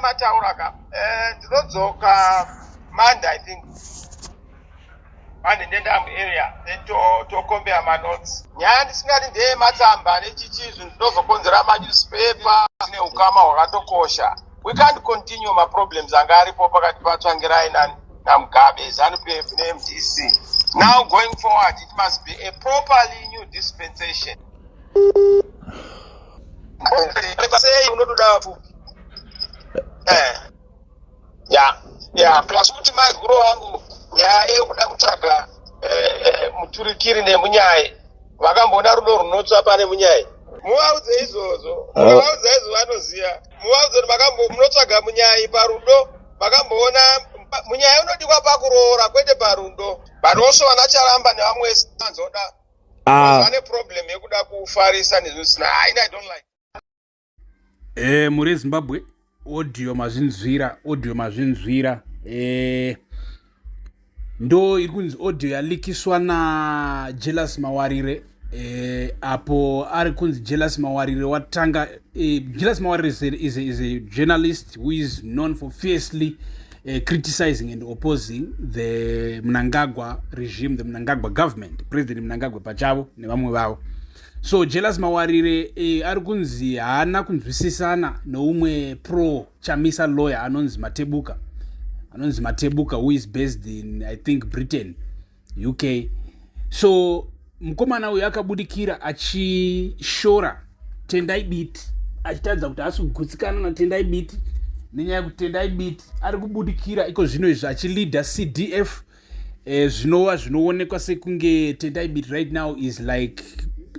yamataura ka, ndinodzoka Monday, I think Monday ndenda muarea, then tocompare manotes. Nyaya ndisingati ndeyematsamba nechichi, zvinhu zvinozokonzera manewspaper neukama hwakatokosha. We can't continue maproblems anga aripo pakati paTsvangirai naMugabe, ZANU-PF neMDC. Now going forward, it must be a properly new dispensation. Sei unotoda pfupi? Ya, plus kuti maiguru wangu, nyaya yekuda kutsvaga muturikiri nemunyai, vakamboona rudo runotsva pane munyai. Muvaudze izvozvo, muvaudze izvo, vanoziva. Muvaudze kuti munotsvaga munyai parudo, makamboona munyai unodikwa pakuroora, kwete parudo. But also vana Charamba nevamwe vanzoda vane problem yekuda kufarisa nezvinhu zvisina haina. I don't like. Muri Zimbabwe, audio mazvinzwira, audio mazvinzwira. Ndo iri kunzi audio yaleakiswa naJealous Mawarire. Apo ari kunzi Jealous Mawarire watanga. Jealous Mawarire is a journalist who is known for fiercely criticizing and opposing the Mnangagwa regime, the Mnangagwa government, President Mnangagwa pachavo nevamwe vavo. So Jealous Mawarire ari kunzi haana kunzwisisana neumwe pro Chamisa lawyer anonzi Matebuka, anonzi Matebuka, who is based in, I think, Britain, UK. So mukomana uyu akabudikira achishora Tendai Biti, achitaridza kuti haasi kugutsikana naTendai Biti nenyaya yekuti Tendai Biti ari kubudikira iko zvino izvi achileada CDF, zvinova zvinoonekwa sekunge Tendai Biti right now is like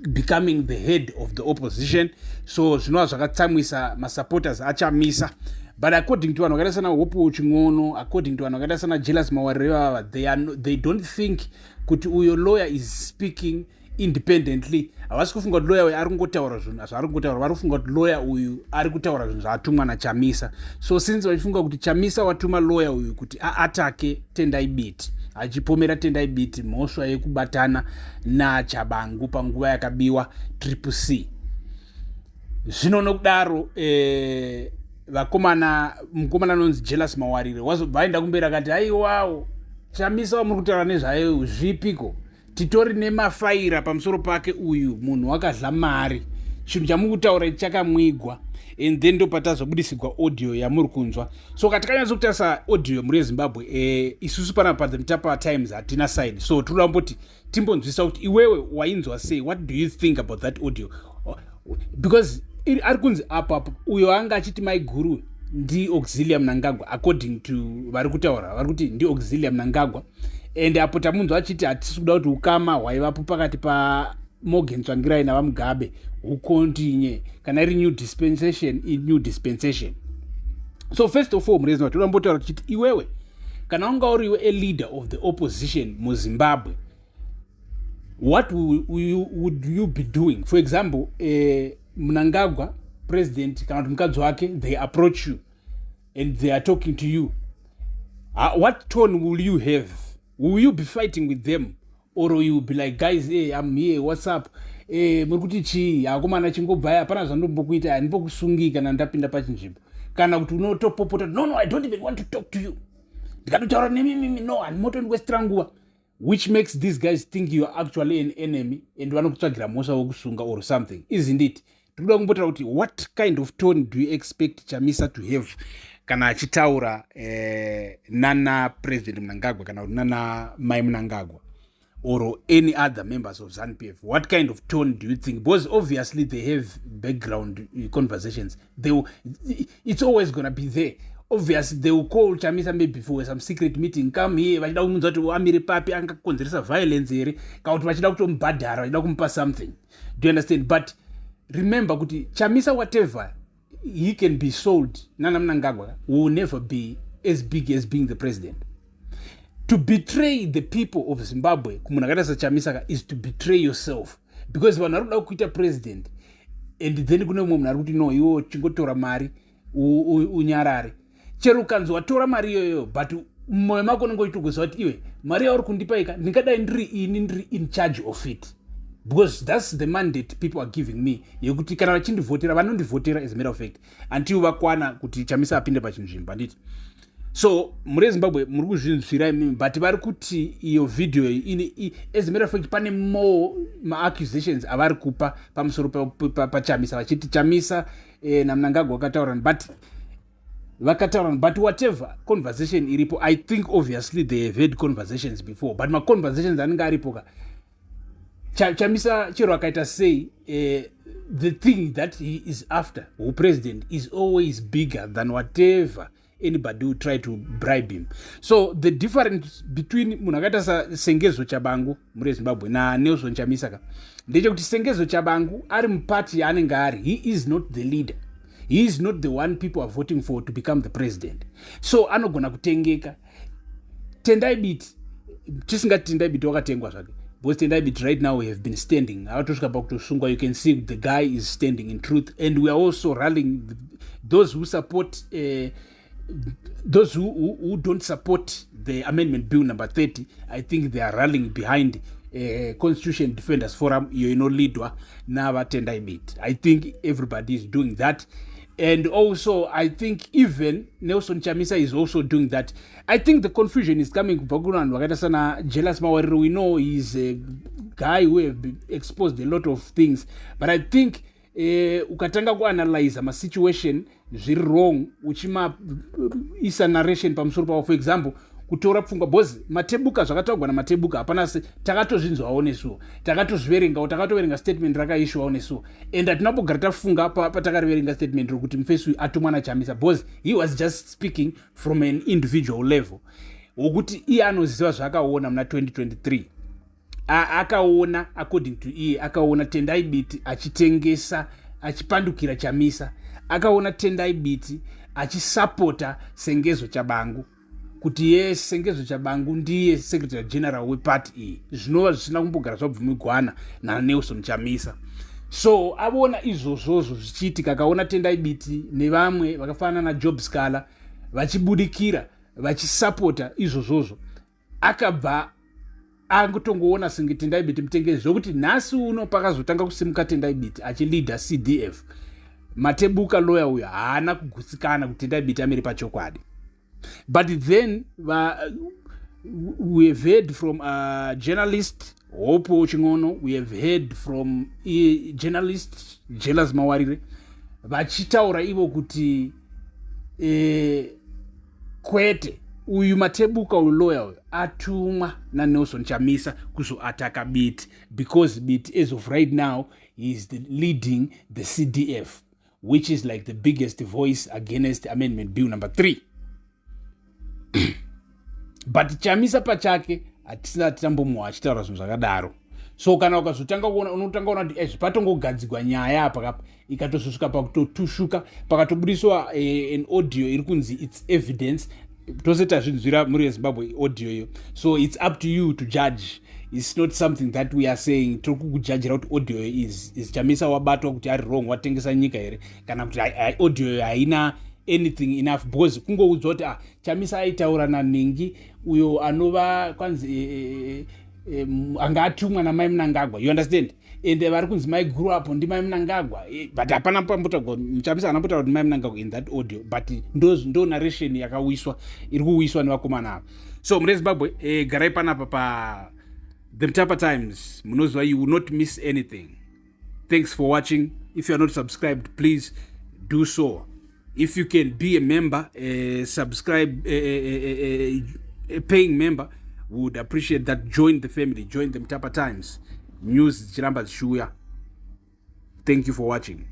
becoming the head of the opposition. So zvinova zvakatsamwisa masupporters aChamisa. But according to vanhu vakaita sana Hope Chin'ono, according to vanhu vakaita sana Jealous Mawarire vava, they, are no, they don't think kuti uyo lawyer is speaking independently. Havasi kufunga kuti lawyer uyu ari kungotaura zvinhu zvaari kungotaura. Vari kufunga kuti lawyer uyu ari kutaura zvinhu zvaatumwa naChamisa. So since vachifunga kuti Chamisa watuma lawyer uyu kuti aattacke Tendai Biti, achipomera Tendai Biti mhosva yekubatana naTshabangu panguva yakabiwa Triple C, zvino nokudaro vakomana, mukomana anonzi Jealous Mawarire wazobva aenda kumberi akati, "Aiwawo, Chamisa wamuri kutaura nezvayo zvipiko? Titori nemafaira pamusoro pake. Uyu munhu wakadla mari, chinhu chamuri kutaura ichi chakamwigwa." And then ndopatazobudisirwa audio yamuri kunzwa. So katikanyatsa kutarisa audio muri yeZimbabwe, isusu panapa paThe Mutapa Times hatina side, so tinoda kumboti timbonzwisa kuti iwewe wainzwa sei. What do you think about that audio? Because ari kunzi apo apo uyo anga achiti maiguru ndiAuxilia Mnangagwa. According to vari kutaura, vari kuti ndiAuxilia Mnangagwa. And apo tamunzwa achiti hatisi kuda kuti ukama hwaivapo pakati paMorgan Tsvangirai naVaMugabe hucontinue. Kana iri new dispensation, inew dispensation. So first of all, murezi, toda mbotaura tichiti iwewe kana wanga uriwe a leader of the opposition muZimbabwe, what would you be doing? For example, Mnangagwa president kana kuti mukadzi wake, they approach you and they are talking to you. What tone will you have? Will you be fighting with them or you will be like, "Guys, hey, I'm here, what's up? Hey, muri kuti chii? Akomana, chingobvai, hapana zvandombokuita, handimbokusungi kana ndapinda pachinzvimbo"? Kana kuti unotopopota, No, I don't even want to talk to you. Ndikatotaura nemimimi, no, handimotondiwastira nguva," which makes these guys think you are actually an enemy and vanokutsvagira mhosva wokusunga or something, isn't it? Tikuda kumbotaura kuti what kind of tone do you expect Chamisa to have kana achitaura nana President Mnangagwa kana kuti nana Mai Mnangagwa or any other members of ZANU-PF? What kind of tone do you think? Because obviously they have background conversations. It's always going to be there. Obviously they will call Chamisa maybe for some secret meeting, "Come here," vachida kumunzwa kuti amire papi, angakonzeresa violence here, kana kuti vachida kutomubhadhara, vachida kumupa something. Do you understand? But remember kuti Chamisa, whatever he can be sold nana Mnangagwa, will never be as big as being the president. To betray the people of Zimbabwe kumunhu akaita saChamisa is to betray yourself, because vanhu vari kuda kuita president and then kune mumwe munhu ari kuti, "No, iwo chingotora mari unyarare." Chero ukanzi watora mari iyoyo, but mumwoyo mako unenge uchitogoziva kuti iwe, mari yauri kundipa ika, ndingadai ndiri ini ndiri in charge of it. Because that's the mandate people are giving me, yekuti kana vachindivhotera, vanondivhotera, as a matter of fact, until vakwana kuti Chamisa apinde pachinzvimbo, handiti? So muri Zimbabwe, muri kuzvinzwira imimi, but vari kuti iyo vhidhiyo iyi, as a matter of fact, pane more maaccusations avari kupa pamusoro paChamisa, vachiti Chamisa naMnangagwa vakataurana, but vakataurana. But whatever conversation iripo, I think obviously they have had conversations before, but maconversations anenge aripo ka, Chamisa chero akaita sei, the thing that he is after, upresident, is always bigger than whatever anybody who try to bribe him. So the difference between munhu akaita saSengezo Tshabangu muri Zimbabwe naNelson Chamisa ka, ndechekuti Sengezo Tshabangu ari mupati yaanenge ari, he is not the leader, he is not the one people are voting for to become the president, so anogona kutengeka. Tendai Biti, tisingati Tendai Biti wakatengwa zvake, because Tendai Biti right now have been standing, akatosvika pakutosungwa. You can see the guy is standing in truth, and we are also rallying those who support, those who don't support the Amendment Bill number 30. I think they are rallying behind Constitution Defenders Forum, iyo inoleadwa navaTendai Biti. I think everybody is doing that, and also I think even Nelson Chamisa is also doing that. I think the confusion is coming kubva kuvanhu vakaita sana Jealous Mawarire. We know he's a guy who have been exposed a lot of things, but I think ukatanga kuanalyza masituation zviri wrong, uchimaisa narration pamusoro pavo, for example, kutora pfungwa, because Matebuka, zvakataurwa naMatebuka hapana se takatozvinzwawo nesuwo, takatozviverengawo, takatoverenga statement rakaishuwawo nesuwo, and hatina kugara tafunga patakariverenga statement rokuti mufesi uyu atumwa naChamisa, because he was just speaking from an individual level, wokuti iye anoziva zvaakaona muna 2023. Akaona, according to iye, akaona Tendai Biti achitengesa, achipandukira Chamisa. Akaona Tendai Biti achisapota Sengezo Tshabangu, kuti ye Sengezo Tshabangu ndiye secretary general wepati iyi, zvinova zvisina kumbogara zvabvumigwana naNelson Chamisa. So avona izvozvozvo zvichiitika, akaona Tendai Biti nevamwe vakafanana naJob Sikhala vachibudikira vachisapota izvozvozvo, akabva angotongoona senge Tendai Biti mutengesi, zvokuti nhasi uno pakazotanga kusimuka Tendai Biti achileada CDF, Matebuka lawyer uyo haana kugutsikana kuti Tendai Biti amiri pachokwadi. But then we have heard from a journalist Hope Chin'ono, we have heard from journalist Jealous Mawarire vachitaura ivo kuti kwete, uyu Matebuka uyu, lawyer uyu, atumwa naNelson Chamisa kuzoataka Biti, because Biti as of right now he is leading the CDF, which is like the biggest voice against Amendment Bill number 3. But Chamisa pachake hatisina titambomuwa achitaura zvinhu zvakadaro. So kana ukazotanga kuona, unotanga kuona kuti patongogadzigwa nyaya apa kapa, ikatozosvika pakutotushuka, pakatobudiswa an audio iri kunzi it's evidence. Tose tazvinzwira muri yeZimbabwe audio iyo, so it's up to you to judge. It's not something that we are saying tiri kukujajira kuti audio is Chamisa wabatwa kuti ari wrong, watengesa nyika here, kana kuti audio haina anything enough, because kungoudzwa kuti, ah, Chamisa aitaura naningi uyo anova kwanzi anga atumwa namai Mnangagwa, you understand? And vari kunzi mai guru apo ndimai Mnangagwa, but hapana pambotagwa Chamisa haana mbotaura kuti mai Mnangagwa in that audio, but ndo narration yakawiswa, iri kuwiswa nevakomana ava. So mune Zimbabwe, garai panapa pa The Mutapa Times, munoziva you will not miss anything. Thanks for watching. If you are not subscribed, please do so. If you can be a member, subscribe, a paying member, we would appreciate that. Join the family, join the Mutapa Times. News dzichiramba dzichiuya. Thank you for watching.